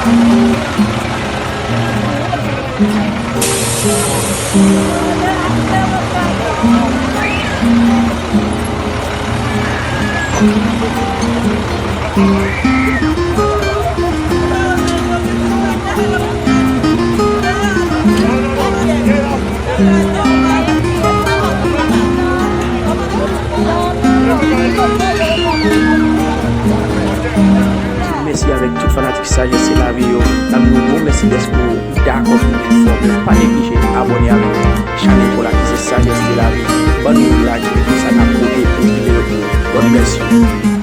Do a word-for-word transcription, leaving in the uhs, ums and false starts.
Mèsi avèk tout fanatik Sajès Se Lavi yo. N ap di w bon mèsi dèske w dakò pou nou enfòme w. Pa neglije abòne avèk chanèl pa w la ki se Sajès Se Lavi. Ban nou yon like, epi sa n ap pote pou videyo pou ou. God bless you.